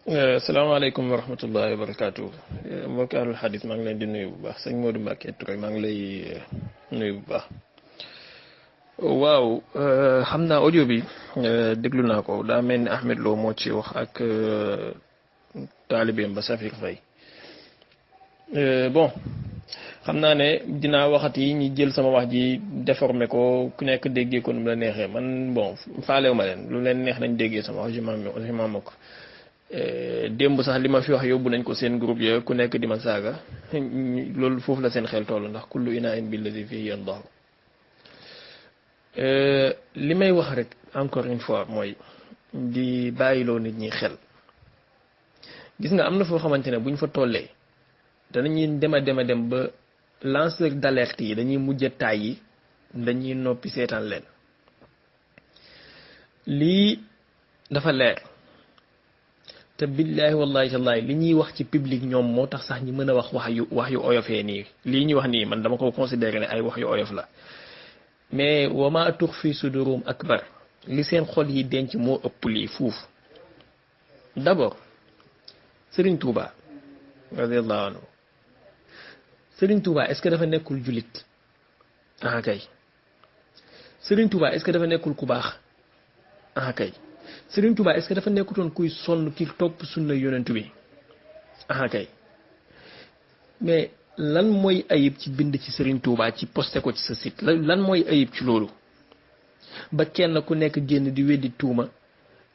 salaamaaleykum wa rahmatullahi wa barakaatu mbokki ahlul xadis maa ngi leen di nuyu bu baax sëñ Modou Mbacke Touré maa ngi lay nuyu bu baax. waaw xam naa audio bi déglu naa ko daa mel ni Ahmed Lo moo ci wax ak taalibeem ba Safir Faye bon xam naa ne dinaa waxati ñi jël sama wax ji déformé ko ku nekk déggee ko nu mu la neexee man bon faalewu ma leen lu leen neex nañ déggee sama wax je m'en moque. démb sax li ma fi wax yóbbu nañ ko seen groupe ya ku nekk di ma saaga loolu foofu la seen xel toll ndax kullu ina in billadi fihi yandahu li may wax rek encore une fois mooy di bàyyiloo nit ñi xel gis nga am na foo xamante ne buñ fa tollee danañuy dem a dem ba lanceur d'alerte yi dañuy mujj taay yi dañuy noppi seetaan leen lii dafa leer te billaahi wallahi tallahi li ñuy wax ci public ñoom moo tax sax ñi mën a wax yu oyofee nii lii ñuy wax nii man dama ko considéré ne ay wax yu oyof la mais wama tux fi sudurum akbar li seen xol yi denc moo ëpp lii fuuf d'abord Serigne Touba radiallahu anhu Serigne Touba est-ce que dafa nekkul jullit ah kay Serigne Touba est-ce que dafa nekkul ku baax ah kay Serigne Touba est-ce que dafa nekkutoon kuy sonn ki topp sunna yonent bi ah kay mais lan mooy ayib ci bind ci Serigne Touba ci posté ko ci sa site lan mooy ayib ci loolu ba kenn ku nekk génn di weddi tuuma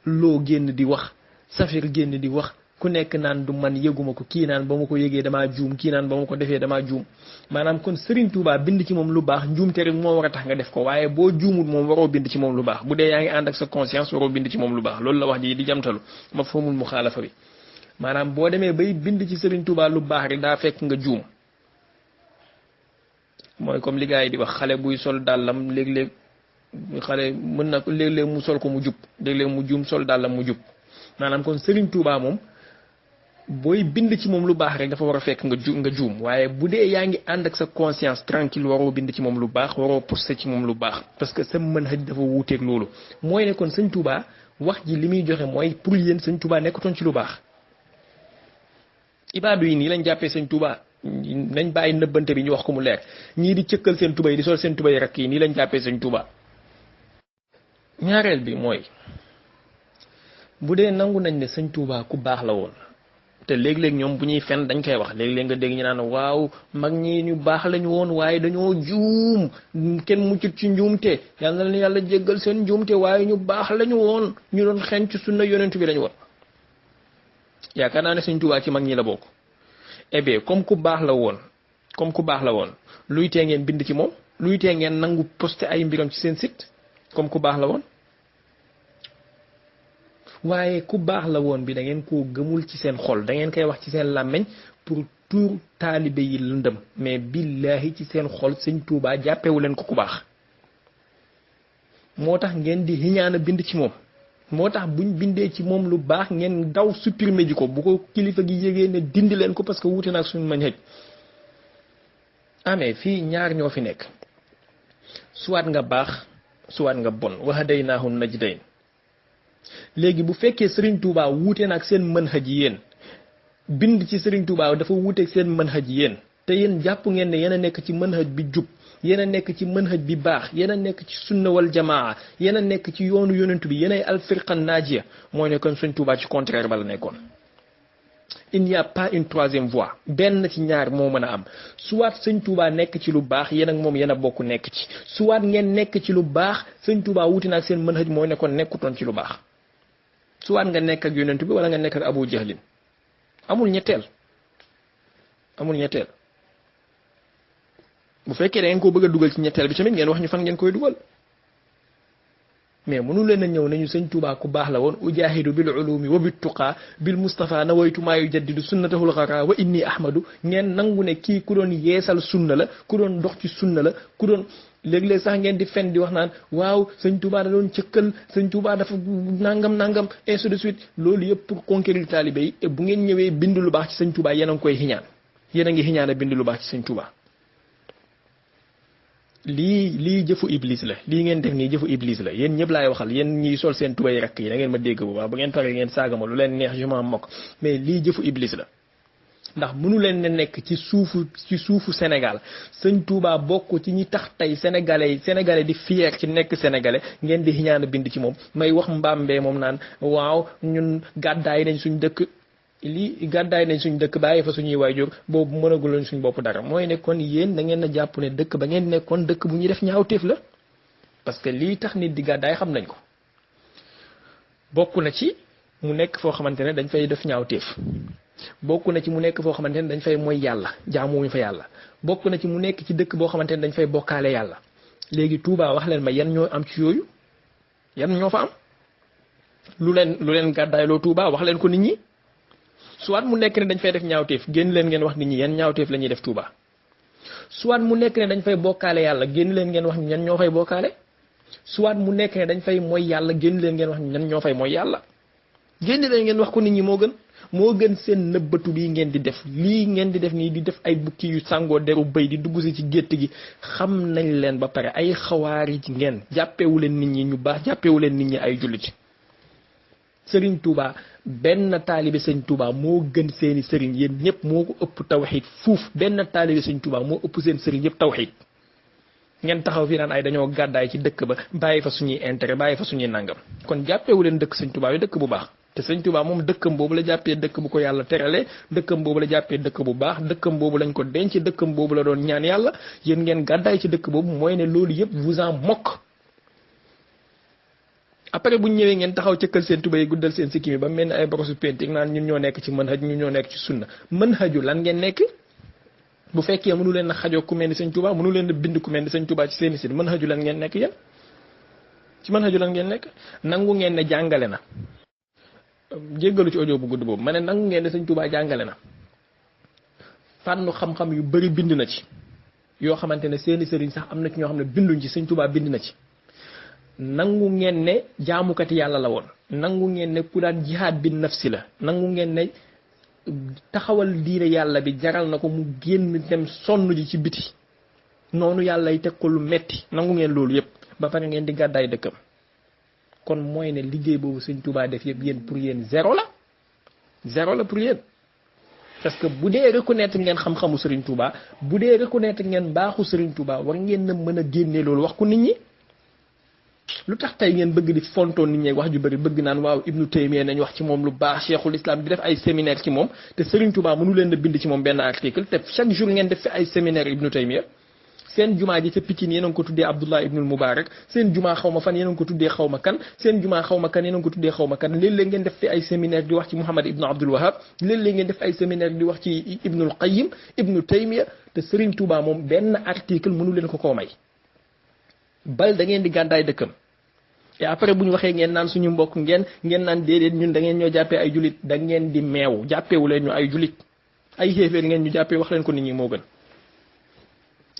loo génn di wax Safir génn di wax ku nekk naan du man yëguma ko kii naan ba ma ko yëgee damaa juum kii naan ba ma ko defee damaa juum maanaam kon Serigne Touba bind ci moom lu baax njuumte rek moo war a tax nga def ko waaye boo juumul moom waroo bind ci moom lu baax bu dee yaa ngi ànd ak sa conscience waroo bind ci moom lu baax loolu la wax ji di jamtalu ma foomul mu xaalafa bi maanaam boo demee bay bind ci Serigne Touba lu baax rek daa fekk nga juum mooy comme li gars yi di wax xale buy sol dàllam léeg-léeg xale mën na léeg-léeg mu sol ko mu jub léeg-léeg mu juum sol dàllam mu jub maanaam kon Serigne Touba moom booy bind ci moom lu baax rek dafa war a fekk nga juum waaye bu dee yaa ngi ànd ak sa conscience tranquille waroo bind ci moom lu baax waroo posté ci moom lu baax parce que sa mën xëj dafa wuuteeg loolu mooy ne kon sëñ Touba wax ji li muy joxe mooy pour yéen sëñ Touba nekkatoon ci lu baax ibaadu yi nii lañ jàppee sëñ Touba nañ bàyyi nëbbante bi ñu wax ko mu leer ñii di cëkkal seen tubay di sol seen tubay rek yi nii lañ jàppee sëñ Touba ñaareel bi mooy bu dee nangu nañ ne sëñ Touba ku baax la woon te léeg-léeg ñoom bu ñuy fen dañ koy wax léeg-léeg nga dégg ñu naan waaw mag ñi ñu baax lañu woon waaye dañoo juum kenn muccut ci njuumte yal na leen yàlla jéggal seen njuumte waaye ñu baax lañu woon ñu doon xenc sunna yonent bi lañu woon yaakaar naa ne sëñ Touba ci mag ñi la bokk eh bien comme ku baax la woon luy tee ngeen bind ci moom luy tee ngeen nangu posté ay mbiram ci seen site comme ku baax la woon waaye ku baax la woon bi da ngeen koo gëmul ci seen xol da ngeen koy wax ci seen làmmeñ pour tuur taalibe yi lëndëm mais billahi ci seen xol sëñ Touba jàppewu leen ko ku baax moo tax ngeen di xiñaan a bind ci moom moo tax buñ bindee ci moom lu baax ngeen daw supprimer ji ko bu ko kilifa gi yégee ne dindi leen ko parce que wuute naag suñu mañ xëj amee fii ñaar ñoo fi nekk soit nga baax soit nga bon wa hadaynaahu najdayn léegi bu fekkee Serigne Touba wuute na ak seen mën xëj yéen bind ci Serigne Touba dafa wuuteeg seen mën xëj yéen te yéen jàpp ngeen ne yéen a nekk ci mën xëj bi jub yéen a nekk ci mën xëj bi baax yéen a nekk ci sunna wal jamaa yéen a nekk ci yoonu yonentu bi yéen ay alfirqan naajiya mooy ne kon Serigne Touba ci contraire ba la nekkoon. il n'y a pas une troisième voie benn ci ñaar moo mën a am soit sëñ Touba nekk ci lu baax yéen ak moom yéen a bokk nekk ci soit ngeen nekk ci lu baax sëñ Touba wuute na ak seen mën xëj mooy ne kon nekkutoon ci lu baax. suwaat nga nekk ak yonent bi wala nga nekk ak Abu Jahlin amul ñetteel bu fekkee da ngeen koo bëgg a dugal ci ñetteel bi tamit ngeen wax ñu fan ngeen koy dugal mais mënu leen a ñëw nañu sëñ Touba ku baax la woon ujahidu bil ulumi wa bit tuqa bil Mustafa nawaytu maa yujaddidu sunnatahul xara wa inni ahmadu ngeen nangu ne kii ku doon yeesal sunna la ku doon dox ci sunna la ku doon léeg-léeg sax ngeen di fen di wax naan waaw sëñ Touba da doon cëkkal sëñ Touba dafa nangam ainsi de suite loolu yëpp pour conquérir taalibe yi et bu ngeen ñëwee bind lu baax ci sëñ Touba yéen a ngi koy xiñaan yéen a ngi xiñaan a bind lu baax ci sëñ Touba lii jëfu iblis la lii ngeen def nii jëfu iblis la yéen ñëpp laay waxal yéen ñiy sol seen tubay rakk yi da ngeen ma dégg bu baax bu ngeen paree ngeen saaga ma lu leen neex je m'en moque mais lii jëfu iblis la. ndax mënu leen ne nekk ci suufu Sénégal sëñ Touba bokk ci ñi tax tey sénégalais di fier ci nekk sénégalais ngeen di ñaan a bind ci moom may wax mbambee moom naan waaw ñun gàddaay nañ suñ dëkk. lii gàddaay nañ suñ dëkk bàyyi fa suñuy waajur boobu mënagul suñ bopp dara mooy ne kon yéen da ngeen a jàpp ne dëkk ba ngeen nekkoon dëkk bu ñuy def ñaawteef la parce que lii tax nit di gàddaay xam nañ ko bokk na ci mu nekk foo xamante ne dañ fay def ñaawteef bokk na ci mu nekk foo xamante ne dañ fay mooy yàlla jaamuwuñ fa yàlla bokk na ci mu nekk ci dëkk boo xamante ne dañ fay bokkaale yàlla léegi Touba wax leen ma yan ñoo am ci yooyu yan ñoo fa am lu leen gàddaay loo Touba wax leen ko nit ñi. soit mu nekk ne dañ fay def ñaawteef génn leen ngeen wax nit ñi yan ñaawteef la ñuy def Touba soit mu nekk ne dañ fay bokkaale yàlla génn leen ngeen wax ñan ñoo fay bokkaale soit mu nekk ne dañ fay mooy yàlla génn leen ngeen wax ñan ñoo fay mooy yàlla génn leen ngeen wax ko nit ñi moo gën seen nëbbatu bii ngeen di def lii ngeen di def nii di def ay bukki yu sàngoo deru bëy di dugg si ci gétt gi xam nañ leen ba pare ay xawaari ci ngeen jàppewu leen nit ñi ñu baax jàppewu leen nit ñi ay jullit Sëriñ Touba benn taalibe sëñ Touba moo gën seeni sëriñ yéen ñëpp moo ko ëpp tawxiid fuuf benn taalibe sëñ Touba moo ëpp seen sëriñ yëpp tawxiid ngeen taxaw fii naan ay dañoo gàddaay ci dëkk ba bàyyi fa suñuy intérêt bàyyi fa suñuy nangam kon jàppewu leen dëkk sëñ Touba yu dëkk bu baax te sëñ Touba moom dëkkam boobu la jàppee dëkk bu ko yàlla terale dëkkam boobu la jàppee dëkk bu baax dëkkam boobu lañ ko denc dëkkam boobu la doon ñaan yàlla yéen ngeen gàddaay ci dëkk boobu mooy ne loolu yëpp vous en moque. après bu ñu ñëwee ngeen taxaw cëkkal seen tubay guddal seen sikki mi ba mel ni ay borosu pentik naan ñun ñoo nekk ci manhaj ñun ñoo nekk ci sunna manhaju lan ngeen nekk bu fekkee mënu leen a xajoo ku mel ni sëñ Touba mënu leen a bind ku mel ni sëñ Touba ci seeni sit manhaju lan ngeen nekk yéen ci manhaju lan ngeen nekk nangu ngeen ne jàngale na jéggalu ci audio bu gudd boobu ma ne nangu ngeen ne sëñ Touba jàngale na fànnu xam-xam yu bari bind na ci yoo xamante ne seeni sëriñ sax am na ci ñoo xam ne binduñ ci sëñ Touba bind na ci nangu ngeen ne jaamukati yàlla la woon nangu ngeen ne ku daan jihaad bi nafsi la nangu ngeen ne taxawal diine yàlla bi jaral na ko mu génn dem sonn ji ci biti noonu yàlla yi teg ko lu metti nangu ngeen loolu yëpp ba pare ngeen di gàddaay dëkkam kon mooy ne liggéey boobu sëñ Touba def yëpp yéen pour yéen zéro la pour yéen parce que bu dee reconnaître ngeen xam-xamu Serigne Touba bu dee reconnaître ngeen baaxu Serigne Touba war ngeen na mën a génne loolu wax ko nit ñi. lu tax tey ngeen bëgg di fontoon nit ñi wax ju bëri bëgg naan waaw Ibnu Taymiya nañ wax ci moom lu baax Cheikhul Islam di def ay séminaire ci moom te Serigne Touba mënu leen a bind ci moom benn article te chaque jour ngeen def fi ay séminaire Ibnu Taymiya seen jumaa ji ca Pikine yéen a ngi ko tuddee Abdullah Ibnul Mubarak seen jumaa xaw ma fan yéen a ngi ko tuddee xaw ma kan seen jumaa xaw ma kan yéen a ngi ko tuddee xaw ma kan léeg-léeg ngeen def fi ay séminaire di wax ci Muhammad Ibnu Abdul Wahab léeg-léeg ngeen def ay séminaire di wax ci Ibnul Qayyim Ibnu Taymiya te Serigne Touba moom benn article mënu leen ko koo may bal da ngeen di gàddaay dëkkam et après bu ñu waxee ngeen naan suñu mbokk ngeen naan déedéet ñun da ngeen ñoo jàppee ay julit da ngeen di meew jàppeewu leen ñu ay julit ay xéeféer ngeen ñu jàppee wax leen ko nit ñi moo gën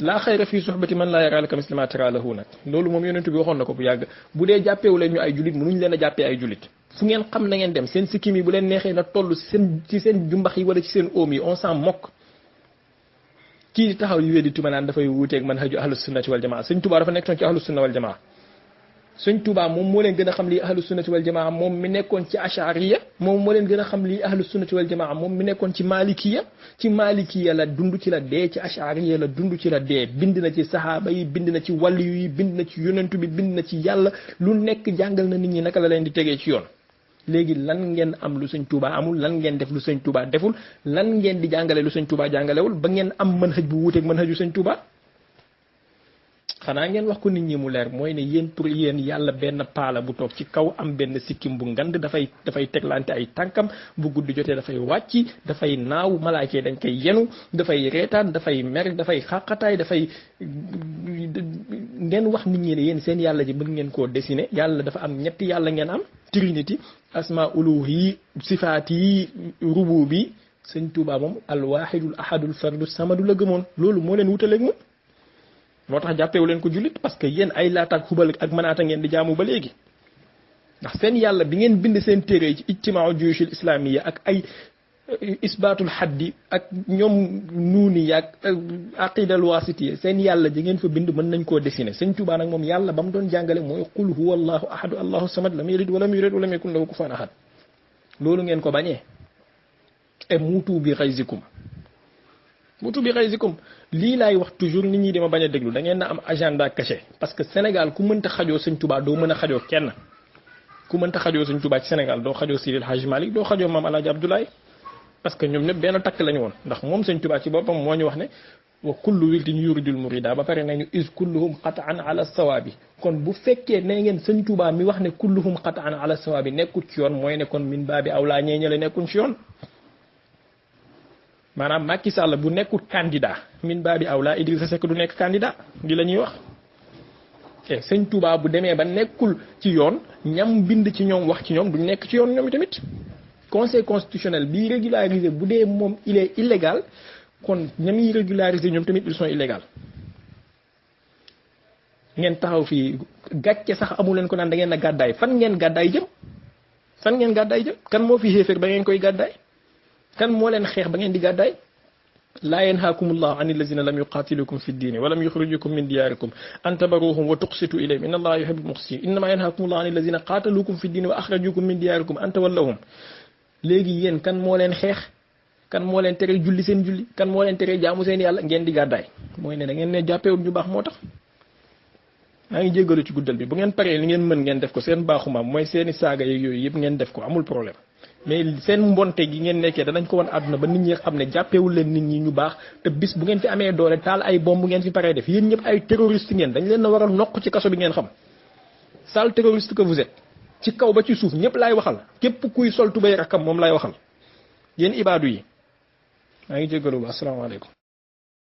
laa xayra fii suhbati man laa yaraa laka misla maa taraa lahu nag loolu moom yonent bi waxoon na ko bu yàgg bu dee jàppeewu leen ñu ay julit mënuñ leen a jàppee ay julit fu ngeen xam na ngeen dem seen sikkim yi bu leen neexee na toll ci seen jumbax yi wala ci seen oom yi on s'en moque kii di taxaw yu weddi tuma naan dafay wuuteeg manhaju ahlus sunnati wal jamaa sëñ Touba dafa nekkoon ci ahlus sunna wal jamaa sëñ Touba moom moo leen gën a xam lii ahlus sunnati wal jamaa moom mi nekkoon ci ashariya moom moo leen gën a xam lii ahlus sunnati wal jamaa moom mi nekkoon ci malikiya la dund ci la dee ci ashariya la dund ci la dee bind na ci sahaaba yi bind na ci waliyu yi bind na ci yonentu bi bind na ci yàlla lu nekk jàngal na nit ñi naka la leen di tegee ci yoon léegi lan ngeen am lu sëñ Touba amul lan ngeen def lu sëñ Touba deful lan ngeen di jàngale lu sëñ Touba jàngalewul ba ngeen am manhaj bu wuuteeg manhaju sëñ Touba xanaa ngeen wax ko nit ñi mu leer mooy ne yéen pour yéen yàlla benn paala bu toog ci kaw am benn sikkim bu ngand dafay teglante ay tànkam bu guddi jotee dafay wàcci dafay naaw malaakee dañ koy yenu dafay reetaan dafay mer dafay xàqataay dafay ngeen wax nit ñi ne yéen seen yàlla ji mën ngeen koo dessiner yàlla dafa am ñetti yàlla ngeen am trinity asma uluhi sifaati rububi sëñ Touba moom alwahidul ahadul fardus samadu la gëmoon loolu moo leen wutaleeg moom moo tax jàppewu leen ko jullit parce que yéen ay laataak xubal ak manaata ngeen di jaamu ba léegi ndax seen yàlla bi ngeen bind seen téere yi ci ijtimaau juyushil islamiyya ak ay isbaatul xaddi ak ñoom nuuni yaag aqidal wasitiye seen yàlla ji ngeen fa bind mën nañ koo dessiner sëñ Tuubaa nag moom yàlla ba mu doon jàngale mooy qul huwa allahu ahadu allahu samad lam yalid walam yulad walam yakun lahu kufuwan ahad loolu ngeen ko bañee e muutu bi xayzikum lii laay wax toujours nit ñi dama bañ a déglu da ngeen na am agenda caché parce que Sénégal ku mënta xajoo sëñ Tuubaa doo mën a xajoo kenn ku mënta xajoo sëñ Tuubaa ci Sénégal doo xajoo Seydil Hadji Malick doo xajoo maam Alaaji Abdoulaye parce que ñoom ñëpp benn takk lañu woon ndax moom sëñ Tuubaa ci boppam moo ñu wax ne wa kullu wildin yuridul murida ba pare nañu is kulluhum qataan ala sawaabi kon bu fekkee ne ngeen sëñ Tuubaa mi wax ne kulluhum qataan ala sawaabi nekkul ci yoon mooy ne kon min baabi awlaa ñeeñale nekkuñ ci yoon maanaam Macky Sall bu nekkul candidat min baabi awlaa Idrissa Seck du nekk candidat di la ñuy wax te sëñ Tuubaa bu demee ba nekkul ci yoon ñam bind ci ñoom wax ci ñoom duñ nekk ci yoon ñoom tamit conseil constitutionnel bi régularisé bu dee moom il est illégal kon ñam yi régularisé ñoom tamit ils sont illégaux ngeen taxaw fii gàcce sax amu leen ko naan da ngeen a gàddaay fan ngeen gàddaay jëm kan moo fi xéeféer ba ngeen koy gàddaay kan moo leen xeex ba ngeen di gàddaay laa yanhaakumullahu an allazina lam yuqatilukum fi ddini wa lam yuxrijukum min diyarikum an tabaruhum wa tuqsitu ilayhim inna allaha yuhibbul muqsitin innama yanhaakumullahu an allazina qatalukum fi ddini wa axrajukum min diyarikum an tawallahum léegi yéen kan moo leen xeex kan moo leen tere julli seen julli kan moo leen tere jaamu seen yàlla ngeen di gàddaay mooy ne da ngeen ne jàppewul ñu baax moo tax maa ngi jéggalu ci guddal bi bu ngeen paree li ngeen mën ngeen def ko seen baaxumaam mooy seeni saaga yeeg yooyu yëpp ngeen def ko amul problème mais seen mbonte gi ngeen nekkee danañ ko wan àdduna ba nit ñi xam ne jàppewul leen nit ñi ñu baax te bis bu ngeen fi amee doole taal ay bomb ngeen fi paree def yéen ñëpp ay terroriste ngeen dañ leen na war a noq ci kaso bi ngeen xam sale terroriste que vous êtes ci kaw ba ci suuf ñëpp laay waxal képp kuy sol tubay rakkam moom laay waxal yéen ibaadu yi maa ngi jéggalu ba asalaamaaleykum